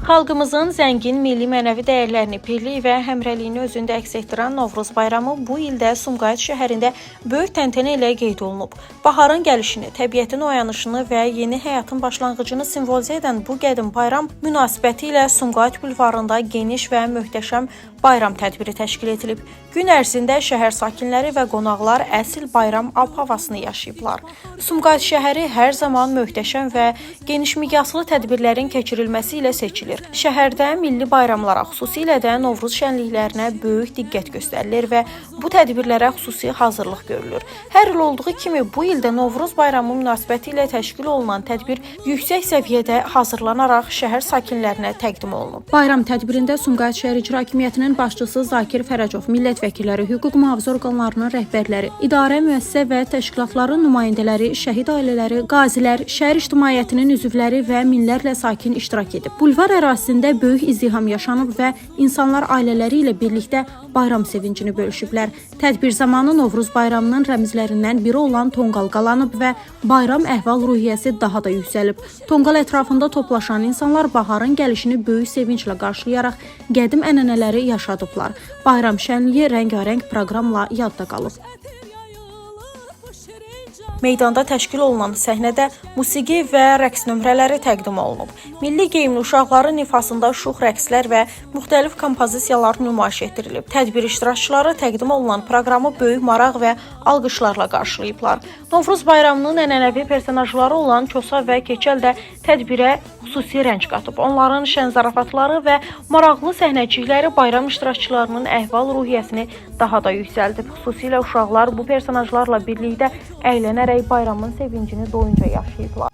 Xalqımızın zəngin milli mənəvi dəyərlərini, birlik və həmrəyliyini özündə əks etdirən Novruz bayramı bu il də Sumqayıt şəhərində böyük təntənə ilə qeyd olunub. Baharın gəlişini, təbiətin oyanışını və yeni həyatın başlanğıcını simvolizə edən bu qədim bayram münasibəti ilə Sumqayıt bulvarında geniş və möhtəşəm bayram tədbiri təşkil edilib. Gün ərzində şəhər sakinləri və qonaqlar əsl bayram ab-havasını yaşayıblar. Sumqayıt şəhəri hər zaman möhtəşəm və geniş miqyaslı tədbirlərin keçirilməsi ilə seçilir. Şəhərdə milli bayramlara, xüsusilə də Novruz şənliklərinə böyük diqqət göstərilir və bu tədbirlərə xüsusi hazırlıq görülür. Hər il olduğu kimi bu il də Novruz bayramı münasibəti ilə təşkil olunan tədbir yüksək səviyyədə hazırlanaraq şəhər sakinlərinə təqdim olunub. Bayram tədbirində Sumqayıt şəhər İcra Hakimiyyətinin başçısı Zakir Fərəcov, millət vəkilləri, hüquq mühafizə orqanlarının rəhbərləri, idarə, müəssisə və təşkilatların nümayəndələri, şəhid ailələri, qazilər, şəhər ictimaiyyətinin üzvləri və minlərlə sakin iştirak edib. Bulvar ərazisində böyük izdiham yaşanıb və insanlar ailələri ilə birlikdə bayram sevincini bölüşüblər. Tədbir zamanı Novruz bayramının rəmzlərindən biri olan tonqal qalanıb və bayram əhval-ruhiyyəsi daha da yüksəlib. Tonqal ətrafında toplaşan insanlar baharın gəlişini böyük sevinclə qarşılayaraq qədim ənənələri yaşadıblar. Bayram şənliyi rəngarəng proqramla yadda qalıb. Meydanda təşkil olunan səhnədə musiqi və rəqs nömrələri təqdim olunub. Milli geyimli uşaqların ifasında şux rəqslər və müxtəlif kompozisiyalar nümayiş etdirilib. Tədbir iştirakçıları təqdim olunan proqramı böyük maraq və alqışlarla qarşılayıblar. Novruz bayramının ənənəvi personajları olan Kosa və Keçəl də tədbirə xüsusi rəng qatıb. Onların şən zarafatları və maraqlı səhnəcikləri bayram iştirakçılarının əhval-ruhiyyəsini daha da yüksəldib. Xüsusilə uşaqlar bu personajlarla birlikdə əylənərək bayramın sevincini doyunca yaşayıblar.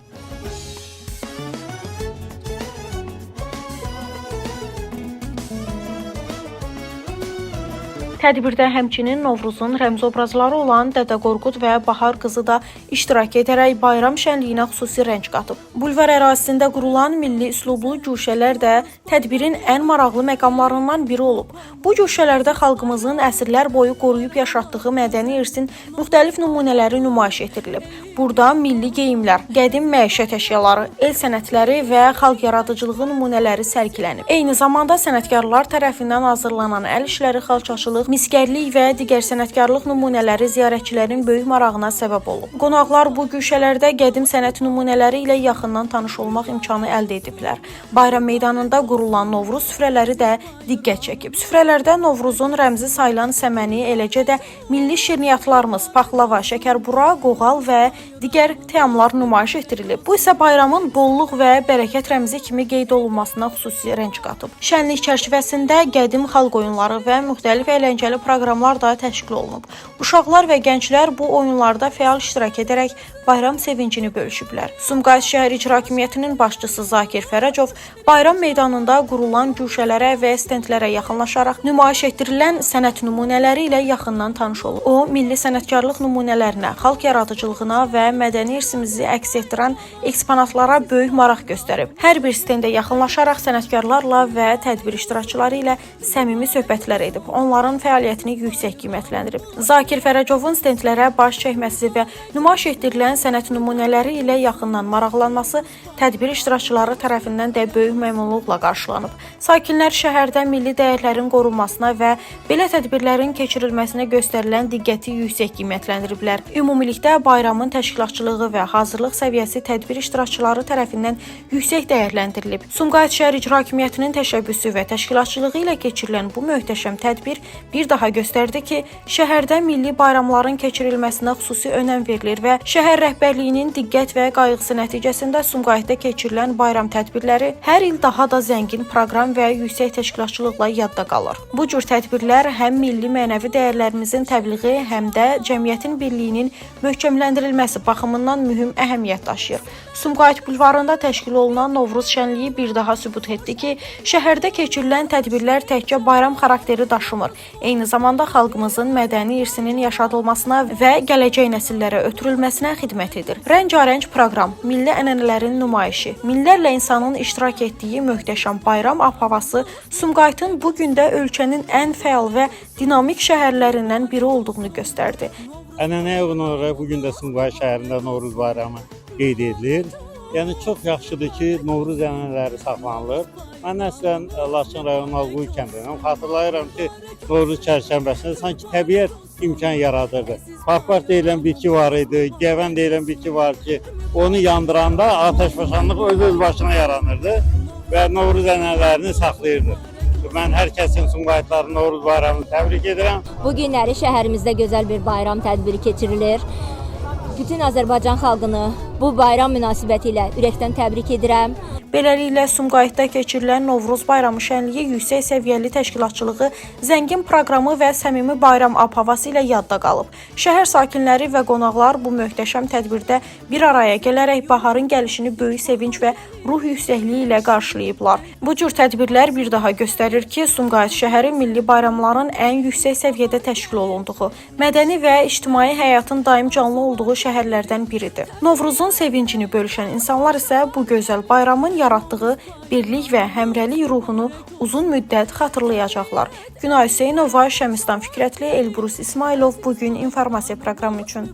Tədbirdə həmçinin Novruzun rəmz obrazları olan Dədə Qorqud və Bahar qızı da iştirak edərək bayram şənliyinə xüsusi rəng qatıb. Bulvar ərazisində qurulan milli üslublu guşələr də tədbirin ən maraqlı məqamlarından biri olub. Bu guşələrdə xalqımızın əsrlər boyu qoruyub yaşatdığı mədəni irsin müxtəlif nümunələri nümayiş etdirilib. Burada milli geyimlər, qədim məişət əşyaları, el sənətləri və xalq yaradıcılığı nümunələri sərgilənib. Eyni zamanda sənətkarlar tərəfindən hazırlanan əl işləri, xalçaçılıq, misgərlik və digər sənətkarlıq nümunələri ziyarətçilərin böyük marağına səbəb olub. Qonaqlar bu guşələrdə qədim sənət nümunələri ilə yaxından tanış olmaq imkanı əldə ediblər. Bayram meydanında qurulan Novruz süfrələri də diqqət çəkib. Süfrələrdə Novruzun rəmzi sayılan səməni, eləcə də milli şirniyyatlarımız, paxlava, şəkərbura, qoğal və digər təamlar nümayiş etdirilib. Bu isə bayramın bolluq və bərəkət rəmzi kimi qeyd olunmasına xüsusi rəng qatıb. Şənlik çərçivəsində qədim xalq oyunları və müxtəlif əyləncəli proqramlar da təşkil olunub. Uşaqlar və gənclər bu oyunlarda fəal iştirak edərək bayram sevincini bölüşüblər. Sumqayıt şəhər İcra Hakimiyyətinin başçısı Zakir Fərəcov bayram meydanında qurulan guşələrə və stendlərə yaxınlaşaraq nümayiş etdirilən sənət nümunələri ilə yaxından tanış olub. O, milli sənətkarlıq nümunələrinə, xalq yaradıcılığına və mədəni irsimizi əks etdirən eksponatlara böyük maraq göstərib. Hər bir stendə yaxınlaşaraq sənətkarlarla və tədbir iştirakçıları ilə səmimi söhbətlər edib. Onların fəaliyyətini yüksək qiymətləndirib. Zakir Fərəcovun stendlərə baş çəkməsi və nümayiş etdirilən sənət nümunələri ilə yaxından maraqlanması tədbir iştirakçıları tərəfindən də böyük məmnunluqla qarşılanıb. Sakinlər şəhərdə milli dəyərlərin qorunmasına və belə tədbirlərin keçirilməsinə göstərilən diqqəti yüksək qiymətləndiriblər. Ümumilikdə bayramın təşkilatçılığı və hazırlıq səviyyəsi tədbir iştirakçıları tərəfindən yüksək dəyərləndirilib. Sumqayıt şəhər İcra Hakimiyyətinin təşəbbüsü və təşkilatçılığı ilə keçirilən bu möhtəşəm tədbir bir daha göstərdi ki, şəhərdə milli bayramların keçirilməsinə xüsusi önəm verilir və şəhər rəhbərliyinin diqqət və qayğısı nəticəsində Sumqayıtda keçirilən bayram tədbirləri hər il daha da zəngin proqram və yüksək təşkilatçılıqla yadda qalır. Bu cür tədbirlər həm milli mənəvi dəyərlərimizin təbliği, həm də cəmiyyətin birliyinin möhkəmləndirilməsi baxımından mühüm əhəmiyyət daşıyır. Sumqayıt bulvarında təşkil olunan Novruz şənliyi bir daha sübut etdi ki, şəhərdə keçirilən tədbirlər təkcə bayram xarakteri daşımır. Eyni zamanda xalqımızın mədəni irsinin yaşadılmasına və gələcək nəsillərə ötürülməsinə xidmət edir. Rəngarəng proqram, milli ənənələrin nümayişi, minlərlə insanın iştirak etdiyi möhtəşəm bayram ab-havası Sumqayıtın bu gün də ölkənin ən fəal və dinamik şəhərlərindən biri olduğunu göstərdi. Ənənəyə uyğun olaraq bu gün də Sumqayıt şəhərində Novruz bayramı qeyd edilir. Yəni çox yaxşıdır ki, Novruz ənənələri saxlanılır. Mən əslən Laçın rayonunun Alquy kəndindəyəm. Xatırlayıram ki, Novruz çərşənbəsində sanki təbiət imkan yaradırdı. Parpar deyilən bitki var idi, gəvən deyilən bitki var ki, onu yandıranda atəşfəşanlıq öz başına yaranırdı və Novruz ənənələrini saxlayırdı. Mən hər kəsin Sumqayıtların Novruz bayramını təbrik edirəm. Bu günləri şəhərimizdə gözəl bir bayram tədbiri keçirilir. Bütün Azərbaycan xalqını bu bayram münasibətilə ürəkdən təbrik edirəm. Beləliklə Sumqayıtda keçirilən Novruz bayramı şənliyi yüksək səviyyəli təşkilatçılığı, zəngin proqramı və səmimi bayram ab-havası ilə yadda qalıb. Şəhər sakinləri və qonaqlar bu möhtəşəm tədbirdə bir araya gələrək baharın gəlişini böyük sevinc və ruh yüksəkliyi ilə qarşılayıblar. Bu cür tədbirlər bir daha göstərir ki, Sumqayıt şəhəri milli bayramların ən yüksək səviyyədə təşkil olunduğu, mədəni və ictimai həyatın daim canlı olduğu şəhərlərdən biridir. Novruzun sevincini bölüşən insanlar isə bu gözəl bayramın yaratdığı birlik və həmrəylik ruhunu uzun müddət xatırlayacaqlar. Günay Hüseynova, Şəmistan Fikrətli, Elbrus İsmailov bu gün informasiya proqramı üçün.